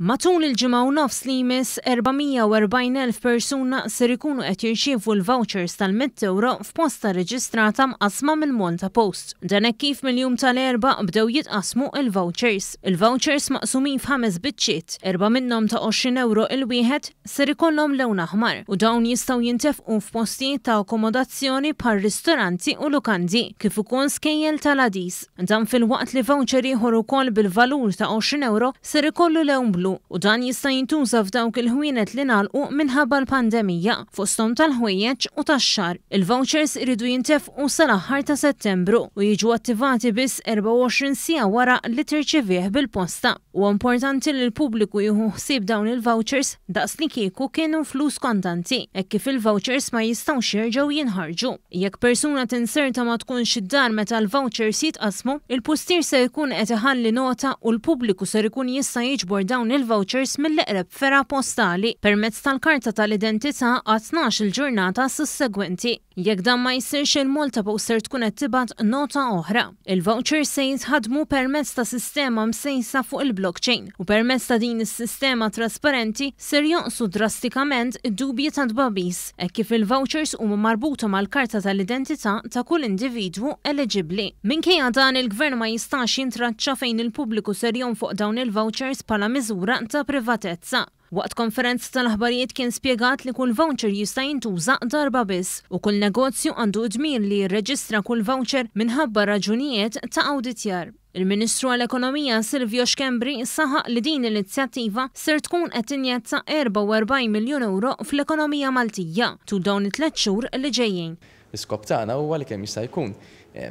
Matul il-ġimgħa u nofs li jmiss, 440,000 persuna ser ikunu qed jirċievu l-vouchers tal-mitt ewro f'posta rreġistrata mqassma mill-Malta Post. Dan hekk kif mill-jum tal-Erbgħa bdew jitqassmu l-vouchers. Il-vouchers maqsumin f'ħames biċċiet, erbgħa minnhom ta' 20 ewro il-wieħed, ser ikollhom lewn aħmar u dawn jistgħu jintefqu f'postijiet ta' akkomodazzjoni bħal ristoranti u lukandi, kif ukoll skejjel tal-għadis. Dan filwaqt li voucher ieħor ukoll bil-valur ta' 20 ewro ser ikollu lewn blu u dan jista' jintuża f'dawk il-ħwienet li ngħalqu minħabba l-pandemija, fosthom tal-ħwejjeġ u tax-xagħar. Il-vouchers iridu jintefqu sal-aħħar ta' Settembru u jiġu attivati biss 24 siegħa wara li tirċievih bil-posta. Huwa importanti li l-pubbliku jieħu ħsieb dawn il-vouchers daqslikieku kienu flus kontanti, hekk kif il-vouchers ma jistgħux jerġgħu jinħarġu. Jekk persuna tinserta ma tkunx id-dar meta l-vouchers jitqassmu, il-pustier ser ikun qed iħalli nota u l-pubbliku ser ikun jista' jiġbor dawn il-vouchers mill-eqreb fergħa postali permezz tal-karta tal-identità għat-tnax-il ġurnata sussegwenti. Jekk dan ma jsirx il-Malta Post ser tkun qed tibgħat nota oħra. Il-vouchers se jitħaddmu permezz ta' sistema msejsa fuq il-blockchain u permezz ta' din is-sistema trasparenti ser jonqsu drastikament id-dubji ta' tbagħbis hekk kif il-vouchers huma marbuta mal-karta tal-identità ta' kull individwu eliġibbli. Minkejja dan il-Gvern ma jistax jintraċċa fejn il-pubbliku ser jonfoq dawn il-vouchers bħala miżura ta' privatezza. Waqt konferenza tal-aħbarijiet kien spjegat li kull voucher jista' jintuża darba biss u kull negozju għandu d-dmir li jirreġistra kull voucher minħabba raġunijiet ta' awditjar. Il-Ministru għall-Ekonomija Silvio Schembri saħaq li din l-inizjattiva ser tkun qed tinjetta 44 miljun ewro fl-ekonomija Maltija tul dawn it-tliet xhur li ġejjin. L-iskop tagħna huwa li kemm jista' jkun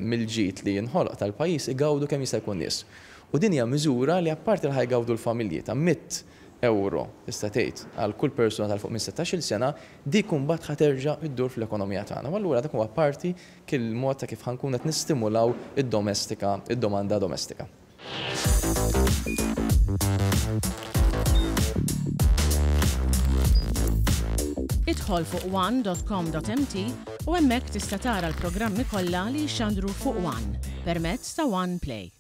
mill-ġid li jinħoloq tal-pajjiż igawdu kemm jista' jkun nies. U din hija miżura li apparti li ħa jgawdu l-familji ta' 100 ewro tista' tgħid għal kull persuna tal fuq minn 16-il sena, dik imbagħad ħa terġa' ddur fl-ekonomija tagħna. U allura dak huwa parti mill-mod ta' kif ħa nkunu qed nistimulaw id-domestika, id-domanda domestika. Idħol fuq one.com.mt u hemmhekk tista' tara l-programmi kollha li jxandru fuq One permezz ta' One Play.